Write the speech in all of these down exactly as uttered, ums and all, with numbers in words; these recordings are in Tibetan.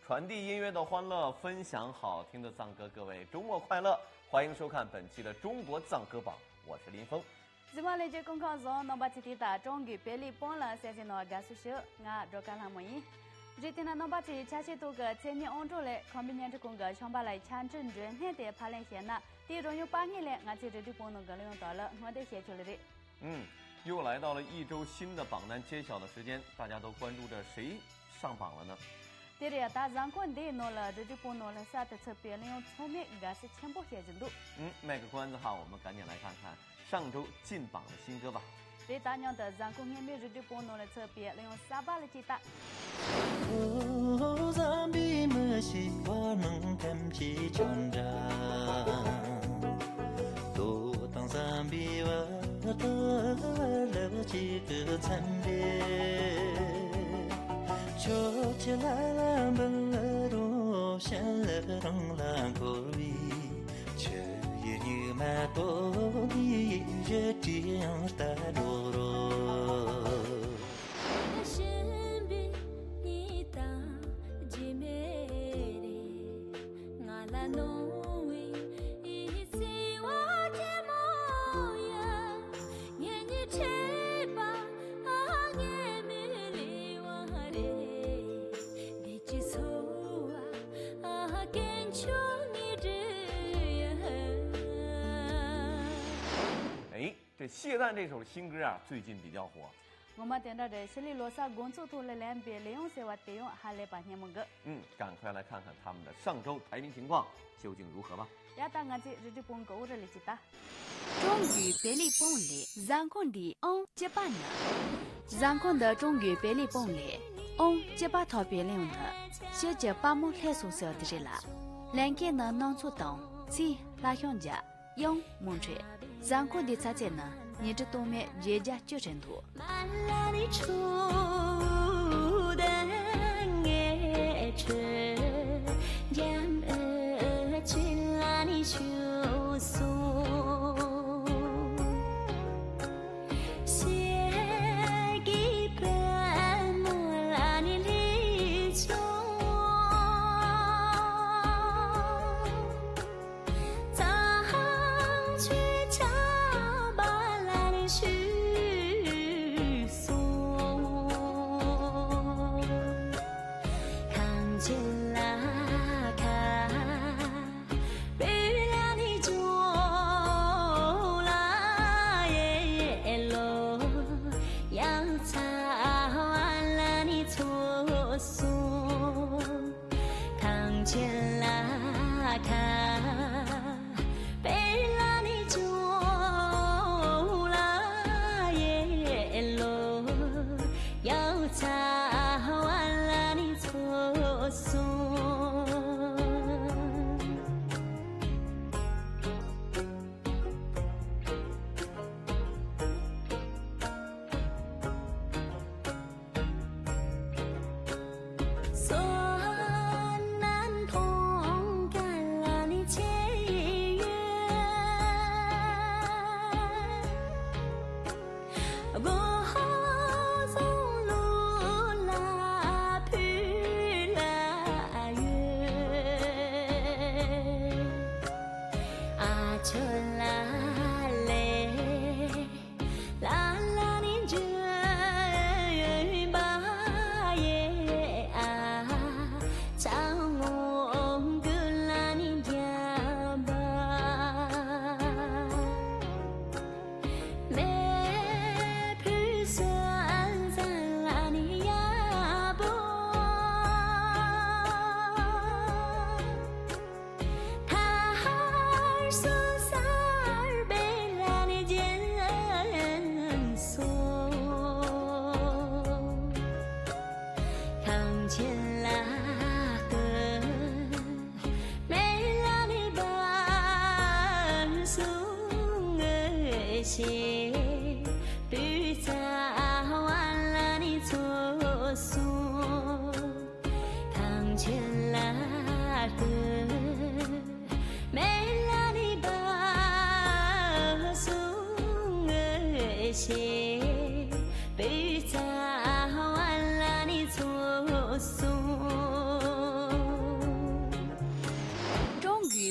传递音乐的欢乐，分享好听的藏歌。各位周末快乐，欢迎收看本期的中国藏歌榜，我是林峰。གཟིགས་མོ་ལྷན་རྒྱས་སྐུ་ཁམས་བཟང་། རྣམ་པ་ཚོས་དེ་ལྟར་ཀྲོང་གི་བེ་ལི་སྤུན་ལ་གསན་གཟིགས་གནང་བར་དགའ་བསུ་ཞུ། ང་སྒྲོལ་དཀར་ལྷ་མོ་ཡིན། རེད། དེ་ན་རྣམ་པ་ཚོས་ཆ་ཤས་ཐོག་གི་མཚན་ཉིད་ཨང་གྲངས་ལས་ཁམས་པའི་བརྙན་འཕྲིན་ཁང་གི་ཤོང་པ་ལ་ཆ་འཕྲིན་འབྲུ་སྣེ་དེ་ཕབ་ལེན་བྱས་ན། དེའི་རང་ཡུལ་པ་ངེས་ལས་ང་ཚོའི་རུ་སྒྲིག་པོ་ནང་གི་གླུ་དབྱངས་དག་ལ་སྔོན་དེ་བཤད་ཆོག་ལེ་རེད། 嗯，又来到了一周新的榜单揭晓的时间，大家都关注着谁上榜了呢？ དེ་རེད་ཡ། ད་གཟའ་འཁོར་འདིའི་ནང་ལ་རུ་སྒྲིག་པོ་ནང་ལ་གསར་དུ་ཚུད་པའི་གླུ་དབྱངས་ཚང་མས་དགའ་བསུ་ཆེན་པོ་བྱེད་བཞིན་འདུག 嗯，卖个关子哈，我们赶紧来看看上周进榜的新歌吧。 རེད། ད་མཉམ་དུ་གཟའ་འཁོར་སྔོན་མའི་རུ་སྒྲིག་པོ་ནང་ལ་ཚུད་པའི་གླུ་དབྱངས་གསར་པ་ལ་ཅིག་ལྟ། ཨོ་བཟང་པོའི་མི་ཞིག་བར་སྣང་ཐམས་ཅད་ཅོན་འདྲ། རྡོ་དང་བཟང་པོའི་བར་དུ་བར་ལ་གཅིག་ཏུ་འཚམ་པས། ཕྱོགས་ཀྱི་ལ་ལ་འབུལ་རོ། གཞན་ལ་རང་ལ་འཁོར་བའི། ཆུ་ཡི་སྨྱུག་མ་དོ་ནི་རི་བྲིས་ཡང་ལྟ་འགྲོ་རོ། ཞིམ་པའི་ཉི་ཟླ་འཇིགས་མེད་རེད། ང་ལ་གནང་བའི་བརྩེ་བ་ཆེན་མོ་ཡ། ངེད་གཉིས་འཕྲད་པ་ཨ་ངའི་མི་ལེ་བ་རེད། འདི་ཅི་སོ་བ་ཨ་ཀན་ཆོ་ངེད་འདྲ་ཡ། 哎，这谢娜这首新歌啊，最近比较火。 ངོ་མ་དེ་འདྲ་རེད། ཕྱི་ལོའི་ལོ་གསར་དགོང་ཚོགས་ཐོག་ལ་ལེན་པའི་གླུ་དབྱངས་ཟེར་བ་དེ་ཡང་ཧ་ལས་པ་སྙན་མོ་གི། 嗯，赶快来看看他们的上周排名情况究竟如何吧。 ཡ། ད་ང་ཚོས་རུ་སྒྲིག་པོ་གི་འོག་ར་ལས་ཅིག་ལྟ། ཀྲོང་གི་བེ་ལི་སྤུན་ལས་གཟའ་འཁོར་འདིའི་ཨང་བཅུ་པ་ནི། གཟའ་འཁོར་འདི་ཀྲོང་གི་བེ་ལི་སྤུན་ལས་ཨང་བཅུ་པ་ཐོབ་པའི་གླུ་དབྱངས་ནི། ཕྱི་གྱི་པ་མོ་ལྷས་སོང་ཟེར་བ་དེ་རེད་ལ། ལྷན་སྐྱེས་ནི་སྣང་ཚུལ་དང་ཚིག་ལྷ་ཤོང་རྒྱ། དབྱངས་མུ་འཕྲོད། གཟའ་འཁོར་འདིའི་ཚ་ཚད་ནི་ཉི་ཁྲི་སྟོང་མེད་བརྒྱད་བརྒྱ་བཅུ་རེད་འདུག་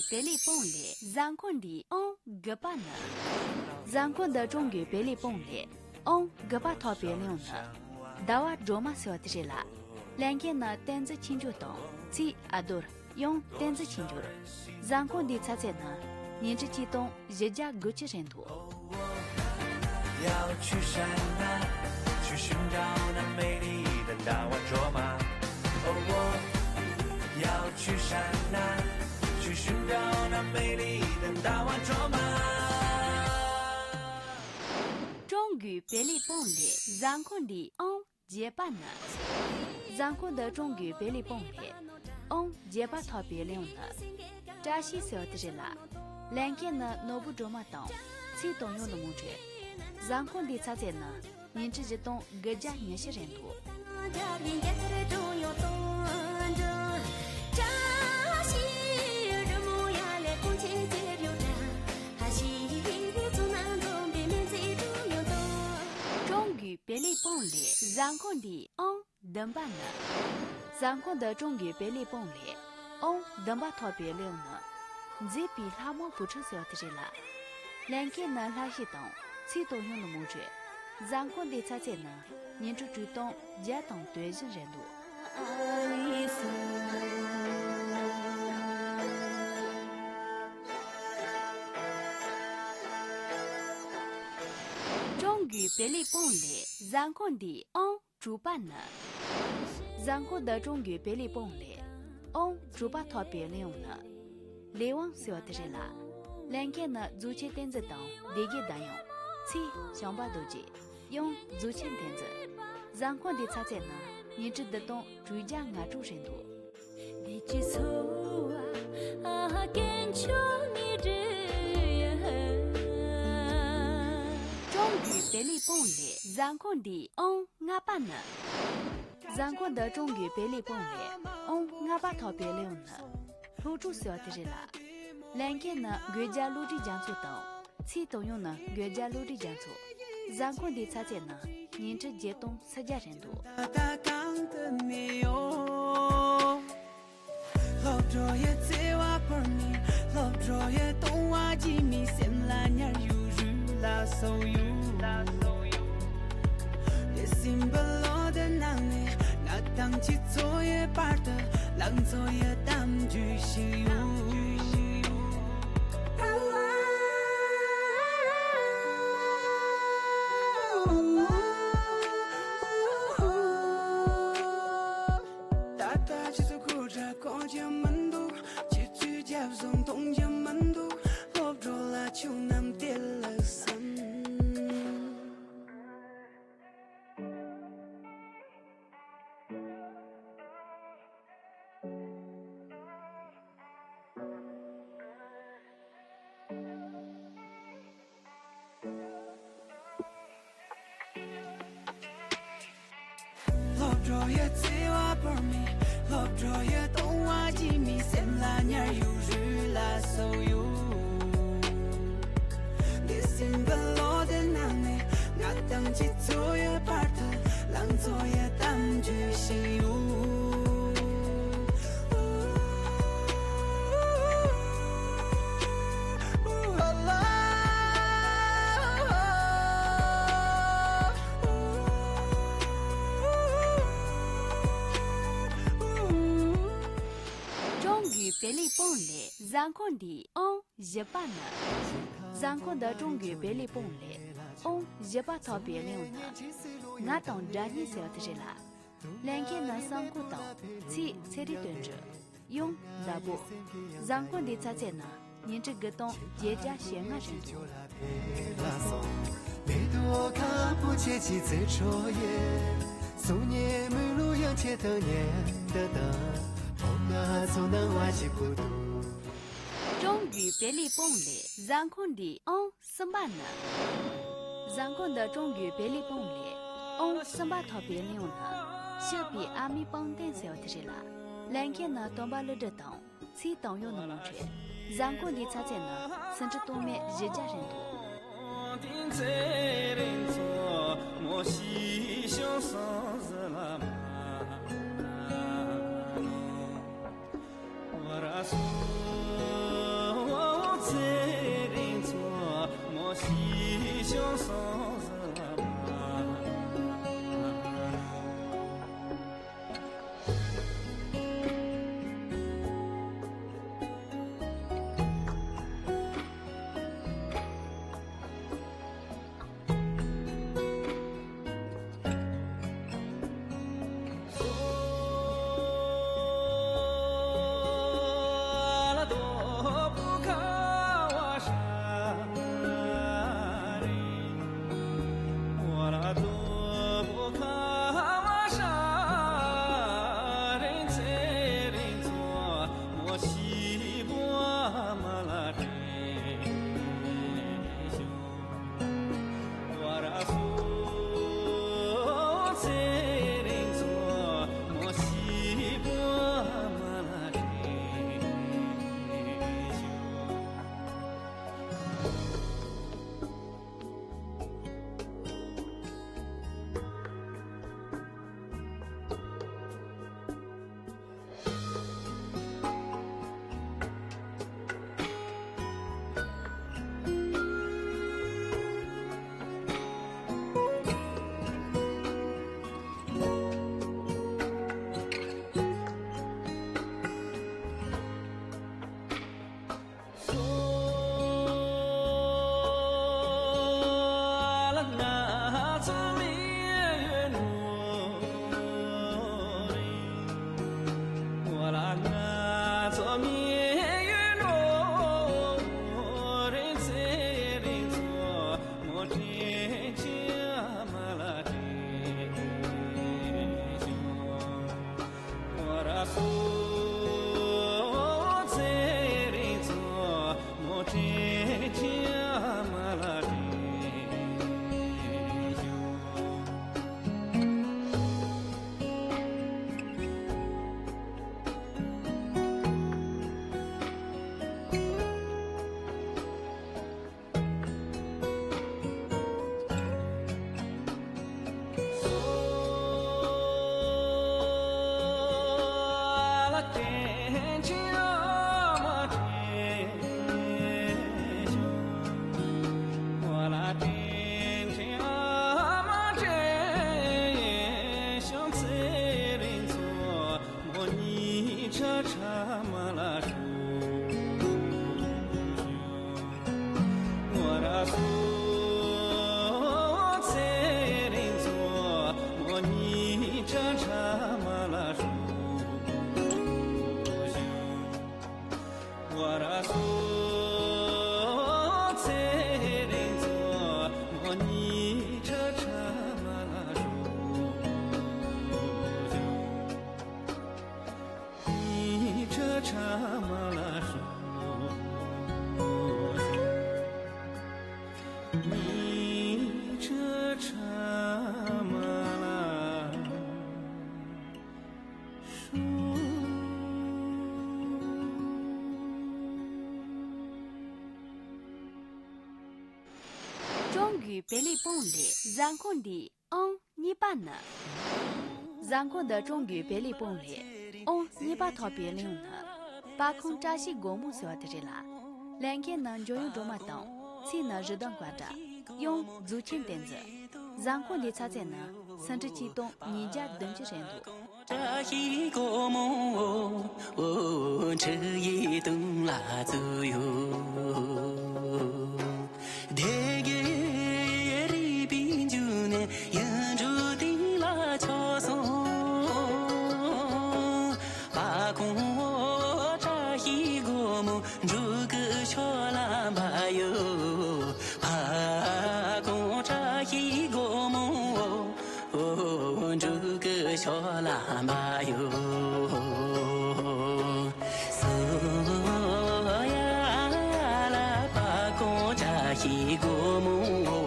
བོད་ལས་སྤུངས་ལས། གཟའ་འཁོར་འདིའི་ཨང་དགུ་པ་ནི། གཟའ་འཁོར་འདི་ཀྲུང་གོའི་བོད་ལས་སྤུངས་ལས་ཨང་དགུ་པ་ཐོབ་པའི་གླེང་ནི། ཟླ་བ་སྒྲོལ་མ་ཟེར་བ་དེ་རེད་ལ། ལན་ཀན་ནི་བསྟན་འཛིན་ཆོས་འབྱོར་དང་ཚེས་ཨ་རྡོར། ཡང་བསྟན་འཛིན་ཆོས་འབྱོར། གཟའ་འཁོར་འདིའི་ཚ་ཚད་ནི་ཉིས་ཁྲི་གཅིག་སྟོང་བཞི་བརྒྱ་དགུ་བཅུ་རེད་འདུག་ཀྲུང་གོའི་བོད་ལས་སྤུངས་ལས་གཟའ་འཁོར་འདིའི་ཨང་བརྒྱད་པ་ནི། གཟའ་འཁོར་འདི་ཀྲུང་གོའི་བོད་ལས་སྤུངས་ལས་ཨང་བརྒྱད་པ་ཐོབ་པའི་གླེང་ནི། བཀྲ་ཤིས་ཟེར་བ་དེ་རེད་ལ། ལན་ཀན་ནི་ནོར་བུ་སྒྲོལ་མ་དང་ཚེས་དང་ཡང་ནི་མོ་འཕྲད། གཟའ་འཁོར་འདིའི་ཚ་ཚད་ནི་ཉིས་ཁྲི་བཞི་སྟོང་དགུ་བརྒྱ་ཉི་ཤུ་རེད་འདུག་ཀྲུང་གོའི་བོད་ལས་སྤུངས་ལས་གཟའ་འཁོར་འདིའི་ཨང་བདུན་པ་ནི། གཟའ་འཁོར་འདི་ཀྲུང་གོའི་བོད་ལས་སྤུངས་ལས་ཨང་བདུན་པ་ཐོབ་པའི་གླེང་ནི། མཛེས་པའི་ལྷ་མོ་བུ་ཕྲུག་ཟེར་བ་དེ་རེད་ལ། ལན་ཀན་ནི་ལྷ་བཞི་དང་ཚེས་དང་ཡང་ནི་མོ་འཕྲད། གཟའ་འཁོར་འདིའི་ཚ་ཚད་ནི་ཉིས་ཁྲི་དྲུག་སྟོང་བརྒྱ་དང་དོན་བཞི་རེད་འདུག་ཀྲུང་གོའི་བོད་ལས་སྤུངས་ལས་གཟའ་འཁོར་འདིའི་ཨང་དྲུག་པ་ནི། གཟའ་འཁོར་འདི་ཀྲུང་གོའི་བོད་ལས་སྤུངས་ལས་ཨང་དྲུག་པ་ཐོབ་པའི་གླེང་ནི། ལས་དབང་ཟེར་བ་དེ་རེད་ལ། ལན་ཀན་ནི་རྫོགས་ཆེན་བསྟན་འཛིན་དང་སྡེ་དགེ་བདག་ཡང་ཚེས་བྱམས་པ་རྡོ་རྗེ། ཡང་རྫོགས་ཆེན་བསྟན་འཛིན། གཟའ་འཁོར་འདིའི་ཚ་ཚད་ནི་ཉིས་ཁྲི་བདུན་སྟོང་དྲུག་བརྒྱ་ང་དྲུག་རེད་འདུག་ཀྲུང་གོའི་བོད་ལས་སྤུངས་ལས་གཟའ་འཁོར་འདིའི་ཨང་ལྔ་པ་ནི། གཟའ་འཁོར་འདི་ཀྲུང་གོའི་བོད་ལས་སྤུངས་ལས་ཨང་ལྔ་པ་ཐོབ་པའི་གླེང་ནི། ལྷོ་ཕྱོགས་ཟེར་བ་དེ་རེད་ལ། ལན་ཀན་ནི་གོས་རྒྱལ་བློ་གྲོས་རྒྱ་མཚོ་དང་། ཚེས་དང་ཡང་ནི་གོས་རྒྱལ་བློ་གྲོས་རྒྱ་མཚོ། གཟའ་འཁོར་འདིའི་ཚ་ཚད་ནི་ཉིས་ཁྲི་བརྒྱད་སྟོང་སུམ་བརྒྱ་རེད་འདུག་ད་ལྟ་གང་དུ་གནས་ཡོད། སློབ་གྲོགས་ཡི་བརྩེ་བ་བོར་ནས། སློབ་གྲོགས་ཡི་གཏོང་བ་རྗེས་མའི་སེམས་ལ་ཉར་ཡོད། རུས་ལ་སོགས་ཡོད། དེ་སྲིན་པོ་ལོ་དུ་ནང་ནས་ང་དང་ཁྱེད་ཚོ་ཡི་བར་དུ་ལང་ཚོ་ཡི་གཏམ་རྒྱུད་ཞིག་ཡོད། ད་ལྟ་ཁྱེད་ཚོ་སྐུ་དྲག་གོ་རྒྱུ་མི་འདུག་ཁྱེད་ཚོའི་རྒྱབ་བཟུང་གཏོང་རྒྱུ་མི་འདུག་སློབ་གྲོགས་ལ་ཁྱོད་རྣམས་བདེ་ལེགས་བསམ། སློབ་གྲོགས་ཡི་བརྩེ་བ་བོར་མེད། སློབ་གྲོགས་ཡི་གཏོང་བ་རྗེས་མའི་སེམས་ལ་ཉར་ཡོད། རུས་ལ་སོགས་ཡོད། འདས་ཟིན་པའི་ལོ་དེ་ནང་ནས་ང་དང་ཁྱེད་ཚོ་ཡི་བར་དུ་ལང་ཚོ་ཡི་གཏམ་རྒྱུད་ཞིག་ཡོད། ཀྲུང་གོའི་བོད་ལས་སྤུངས་ལས་གཟའ་འཁོར་འདིའི་ཨང་བཞི་པ་ནི། གཟའ་འཁོར་འདི་ཀྲུང་གོའི་བོད་ལས་སྤུངས་ལས་ཨང་བཞི་པ་ཐོབ་པའི་གླེང་ནི། ང་དང་དགྲ་གཉེན་ཟེར་བ་དེ་རེད་ལ། ལན་ཀན་ནི་སང་ཀོ་དང་ཚེས་ཚེ་རིང་དོན་གྲུབ། ཡང་ཟླ་ཕོགས། གཟའ་འཁོར་འདིའི་ཚ་ཚད་ནི་ཉིས་ཁྲི་དགུ་སྟོང་བརྒྱད་བརྒྱ་ཞེ་ལྔ་རེད་འདུག་ཀྲུང་གོའི་བོད་ལས་སྤུངས་ལས་གཟའ་འཁོར་འདིའི་ཨང་གསུམ་པ་ནི། གཟའ་འཁོར་འདི་ཀྲུང་གོའི་བོད་ལས་སྤུངས་ལས་ཨང་གསུམ་པ་ཐོབ་པའི་གླེང་ནི། གཤེགས་པའི་ཨ་མའི་པང་གདན་ཟེར་བ་དེ་རེད་ལ། ལན་ཀན་ནི་སྟོན་པ་ཀླུ་སྒྲུབ་དང་ཚེས་དང་ཡང་ནི་མོ་འཕྲད། གཟའ་འཁོར་འདིའི་ཚ་ཚད་ནི་སུམ་ཁྲི་སྟོང་མེད་བཞི་བརྒྱ་རེད་འདུག་ཀྲུང་གོའི་བོད་ལས་དཔོན་ལས་གཟའ་འཁོར་འདིའི་ཨང་གཉིས་པ་ནི། གཟའ་འཁོར་འདི་ཀྲུང་གོའི་བོད་ལས་དཔོན་ལས་ཨང་གཉིས་པ་ཐོབ་པའི་གླེང་བུ་ནི། སྤ་ཁོང་བཀྲ་ཤིས་སྒོ་མོ་ཟེར་བ་དེ་རེད་ལ། ལེན་མཁན་ནི་འཇོ་ཡོང་སྒྲོལ་མ་དང་། ཚེ་ནི་རི་ལྡང་བཀའ་དྲ། གཡང་རྫོགས་ཆེན་བསྟན་འཛིན། གཟའ་འཁོར་འདིའི་ཚ་ཚད་ནི་སུམ་ཁྲི་གཅིག་སྟོང་ཉིས་བརྒྱ་བདུན་ཅུ་རེད་འདུག་བཀྲ་ཤིས་སྒོ་མོ་འོ། འཁྲུལ་ཡིག་དུང་ལ་བཙུགས་ཡོད། སྡེ་དགེ་རུས་པའི་མཇུག་ནས་གཡུ་འབྲུག་སྟེང་ལ་ཆགས་སོང་། སྤ་ཁོང་འོ་བཀྲ་ཤིས་སྒོ་མོ་འབྲུག་གི་ཕྱོགས་ལ་འབབ་ཡོད། སྤ་ཁོང་བཀྲ་ཤིས་སྒོ་མོ་འོ། འབྲུག་གི་ཕྱོགས་ལ་འབབ་ཡོད། སོ་ཡ་ལ་སྤ་ཁོང་བཀྲ་ཤིས་སྒོ་མོ་འོ།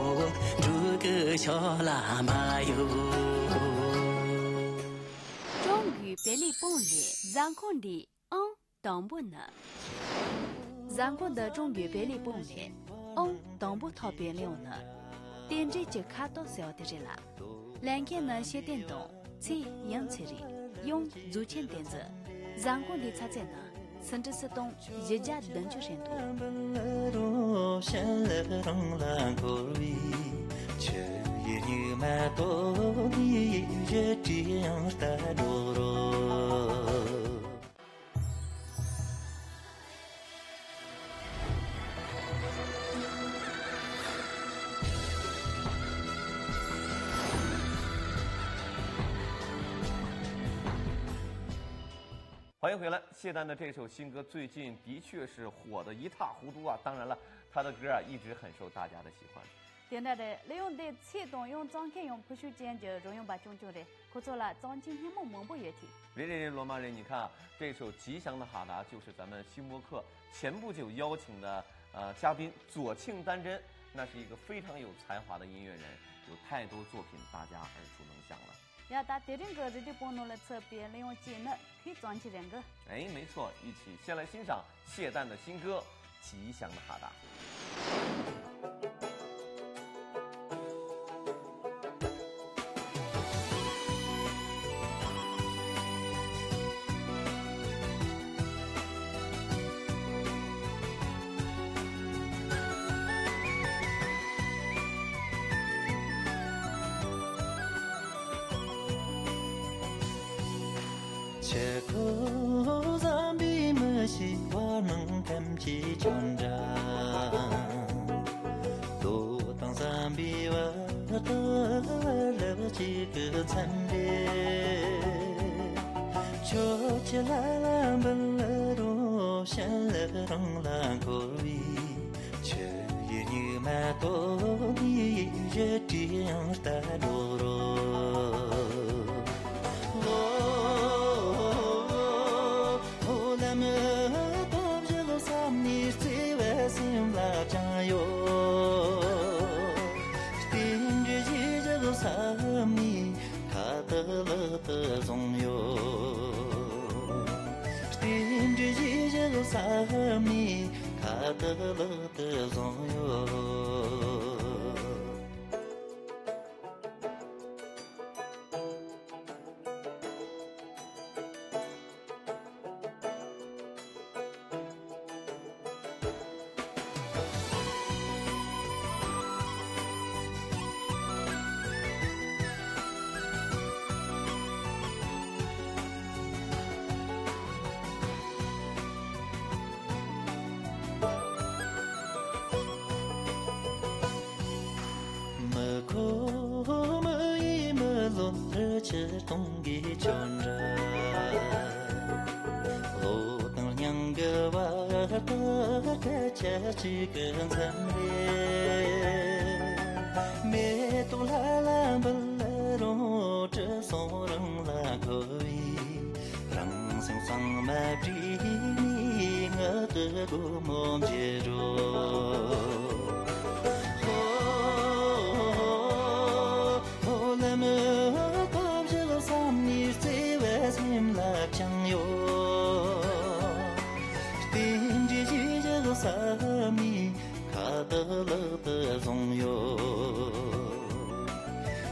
འབྲུག་གི་ཕྱོགས་ལ་འབབ་ཡོད། ཀྲུང་གོའི་བོད་ལས་དཔོན་ལས་གཟའ་འཁོར་འདིའི་ཨང་དང་པོ་ནི། གཟའ་འཁོར་འདི་ཀྲུང་གོའི་བོད་ལས་དཔོན་ལས་ཨང་དང་པོ་ཐོབ་པའི་གླེང་བུ་ནི། རྟེན་འབྲེལ་གྱི་ཁ་དོག་ཟེར་བ་དེ་རེད་ལ། ལེན་མཁན་ནི་ཤེས་ལྡན་དང་། ཚེ་དབྱངས་ཚེ་རིང་། གཡང་རྫོགས་ཆེན་བསྟན་འཛིན། གཟའ་འཁོར་འདིའི་ཚ་ཚད་ནི་སུམ་ཁྲི་གསུམ་སྟོང་བཞི་བརྒྱ་བདུན་ཅུ་རེད་འདུག་བྱ་བྱེད་སྙིགས་མ་དོར་ནས་ཡིད་བཞིན་དྲིས་ཡང་ལྟ་འགྲོ་རོགས། 欢迎回来，谢丹的这首新歌最近的确是火得一塌糊涂啊！当然了，他的歌啊一直很受大家的喜欢。 དེ་འདྲ་རེད། གླེང་བུ་འདི་ཚེ་དང་དབྱངས་བཙོང་མཁན་ཡང་ཕོ་ཤུགས་ཅན་གྱི་རོལ་དབྱངས་པ་རྐྱང་རྐྱང་རེད། ཁོ་ཚོ་ལ་བཙོང་མཁན་སྙན་མོ་མང་པོ་ཡོད་དེ། རེད་རེད་རེད།罗马人，你看啊，这首《吉祥的哈达》就是咱们新播客前不久邀请的，呃，嘉宾左庆丹真，那是一个非常有才华的音乐人，有太多作品大家耳熟能详了。 ཡ་ད་དེ་རིང་གི་རི་ལི་པོ་ནོ་ལ་ཚུད་པའི་གླེང་བུ་གཅིག་ནི་ཁོའི་བཙོང་མཁན་རེད་གི། 哎，没错，一起先来欣赏谢丹的新歌《吉祥的哈达》。 ཆོས་སྐུ་བཟང་པོའི་མི་ཞིག་བར་སྣང་ཐམས་ཅད་ཅོ་འདྲ། དོ་དང་བཟང་པོའི་བར་དུ་ལེགས་སྐྱེས་ཀྱི་མཚན་དཔེ། ཆོས་ཀྱི་ལ་ལ་འབུལ་རོགས། བྱིན་རླབས་རང་ལ་འཁོར་བའི། ཆོས་ཀྱི་སྙིགས་མ་དོར་ནས་ཡིད་བཞིན་དྲིས་ཡང་ལྟ་འགྲོ་རོགས། ལོ་ལམ་སྟོབས་བཞི་བསམ་ནས་བརྩེ་བའི་སེམས་ལ་བཅངས་ཡོད། རྟེན་འབྲེལ་བཞི་བསམ་ནས་ཁ་བཏགས་ལག་ཏུ་བཟུང་ཡོད། རྟེན་འབྲེལ་བཞི་བསམ་ནས་ཁ་བཏགས་ལག་ཏུ་བཟུང་ཡོད། སྟོང་གི་ཆོས་འདྲ། བློ་དང་སྙིང་གི་བར་དུ་སྐད་ཆ་གཅིག་གི་མཚམས་རེ། མེ་ཏོག་ལྷ་ལ་འབུལ་རུང་དྲི་བསུང་རང་ལ་འཁོལ་བའི། རང་སེམས་གཙང་མ་བྲིས་ནས་ངུ་དུ་སྒོ་མོ་འབྱེད་འགྲོ། ཧོ། ཧོ། ལམ་སྟོབས་ཞིག་བསམ་ནས་བརྩེ་བ་སེམས་ལ་བཅངས་ཡོད། རྟེན་འབྲེལ་གཞི་ཞིག་བསམ་ནས་ཁ་བཏགས་ལག་ཏུ་བཟུང་ཡོད།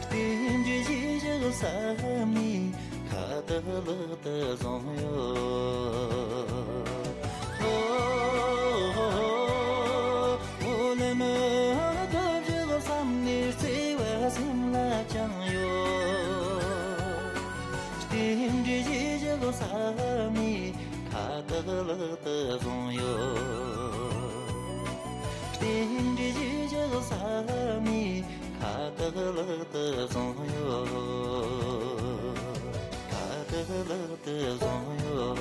རྟེན་འབྲེལ་གཞི་ཞིག་བསམ་ནས་ཁ་བཏགས་ལག་ཏུ་བཟུང་ཡོད། ཨོ། ཨོ། ལམ་སྟོབས་ཞིག་བསམ་ནས་བརྩེ་བ་སེམས་ལ་བཅངས་ཡོད། རྟེན་འབྲེལ་གཞི་ཞིག་བསམ་ནས་ཁ་བཏགས་ལག་ཏུ་བཟུང་ཡོད། རྟེན་འབྲེལ་གཞི་ཞིག་བསམ་ནས་ཁ་བཏགས་ལག་ཏུ་བཟུང་ཡོད། ཁ་བཏགས་ལག་ཏུ་བཟུང་ཡོད།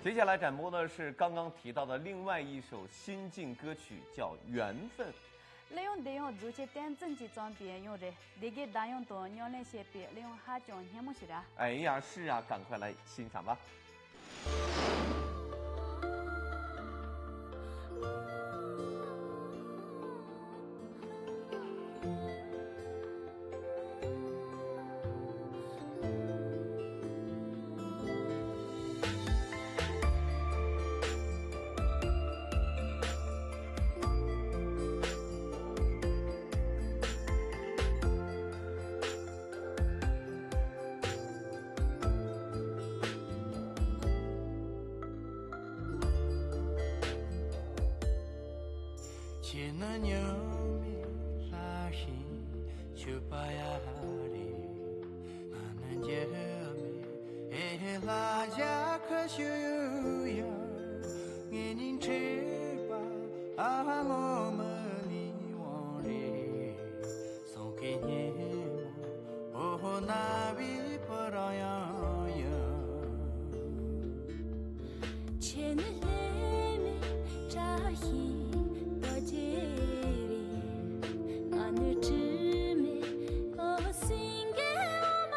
接下来展播的是刚刚提到的另外一首新晋歌曲，叫《缘分》。 གླུ་དབྱངས་འདི་ཡང་རྫོགས་ཆེན་བསྟན་འཛིན་གྱིས་བརྩམས་པའི་གླུ་དབྱངས་རེད། སྡེ་དགེ་བདག་དབྱངས་དང་རྙོག་གླེང་བྱས་པའི་གླུ་དབྱངས་ཧ་ཅང་སྙན་མོ་ཞིག་རེད། 哎呀，是啊，赶快来欣赏吧。ཁྱེད་ནི་ཉི་མའི་ལྷ་ཞིག་མཆོད་པ་ཡ་རེད། ང་ནི་འགྱུར་མེད་ལྷ་བྱ་ཁུ་བྱུག་ཡ། ངེད་གཉིས་འཕྲད་པ་ཨ་ངོ་མི་ལུས་དབང་རེད། སྲོང་སྐད་སྙན་མོ་ཨོ་ཧོ་རྣ་བའི་སྤུ་ར་ཡང་ཡང་། ཁྱེད་ནི་ལྷད་མེད་བཀྲ་ཤིས་རྡོ་རྗེ་རེད། ང་ནི་དྲི་མེད་ཨོ་སེང་གེ་འོ་མ་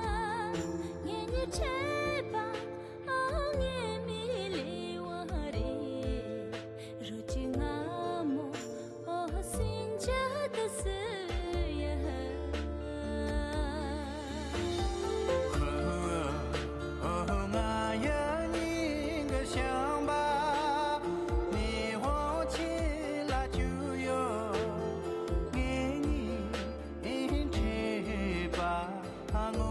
ཡ། ངེད་གཉིས་འཕྲད་པ་ཨ་ངེས་མེད་ལས་དབང་རེད། རོལ་ཆ་སྔ་མོ་ཨོ་སེང་ཆ་ཏི་སི་ཡ། ཨོ་ང་ཡ་སྙིང་གི་ཤམ་པ་མི་དབང་ཆེ་ལ་བཅུག་ཡོད། ངེད་གཉིས་འཕྲད་པ་ཨ་ངོ་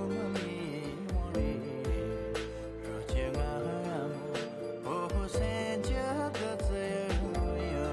མི་མེད་དབང་རེད། རོལ་ཆ་སྔ་མོ་ཨོ་སེང་ཆ་ཏི་སི་ཡ།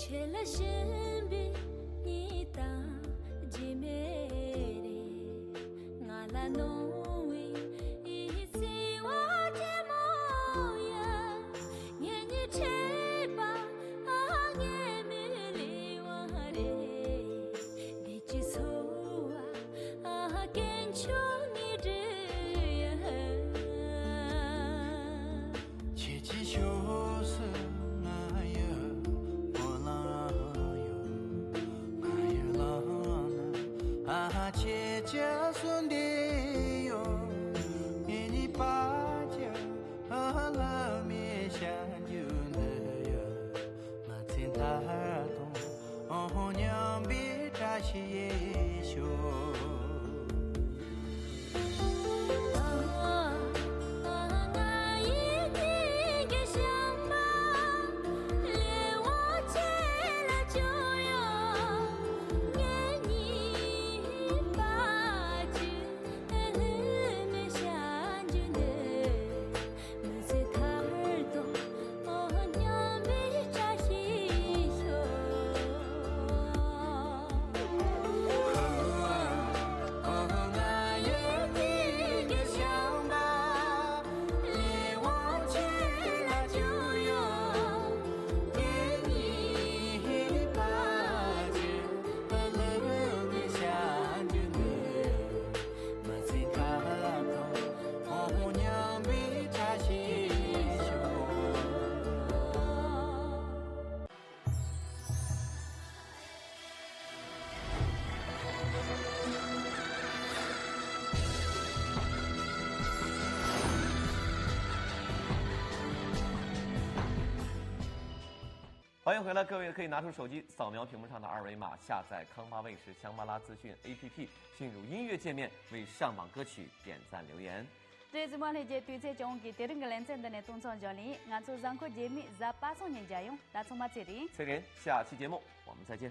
ཁྱེད་ལ་བྱིན་པའི་གཉིད་དང་རྒྱུས་མེད་རེད། ང་ལ་གནང་བའི་བརྩེ་བ་ཆེན་མོ་ཡ། ངེད་གཉིས་འཕྲད་པ་ཨ་ངེས་མེད་ལས་དབང་རེད། བདེ་སྐྱིད་འཚོ་བ་ཨ་ཀུན་མཆོག་ངེད་སྒྲིལ་ཡ། ཁྱེད་ཀྱི་ཕྱོགས་སུ་ང་ཡི་སྨོན་ལམ་ཡོད། ང་ཡི་ལམ་ན་ཨ་ཁྱེད་ཀྱི་གསོལ་འདེབས་ཡོད། ངེད་གཉིས་བར་གྱི་ཨ་བླ་མའི་བྱ་རྒྱུད་འདི་ཡི་མི་ཚེ་མཐའ་དོན་མཉམ་པའི་བཀྲ་ཤིས་ཤོག། 欢迎回来，各位可以拿出手机扫描屏幕上的二维码，下载康巴卫视香巴拉资讯 A P P，进入音乐界面，为上榜歌曲点赞留言。 དེ་རིང་གཟིགས་མོ་ལྷན་རྒྱས་དུས་ཚོད་ཅུང་གི་དེ་རིང་གི་ལེ་ཚན་འདི་ནས་ཏུང་ཚང་འཇོ་ལིན། ང་ཚོ་གཟའ་འཁོར་རྗེས་མའི་གཟའ་པ་སངས་ཉིན་མཇལ་ཡོང་། ད་ཚང་མ་ཚེ་རིང་། ཚེ་རིང་། 下期节目我们再见。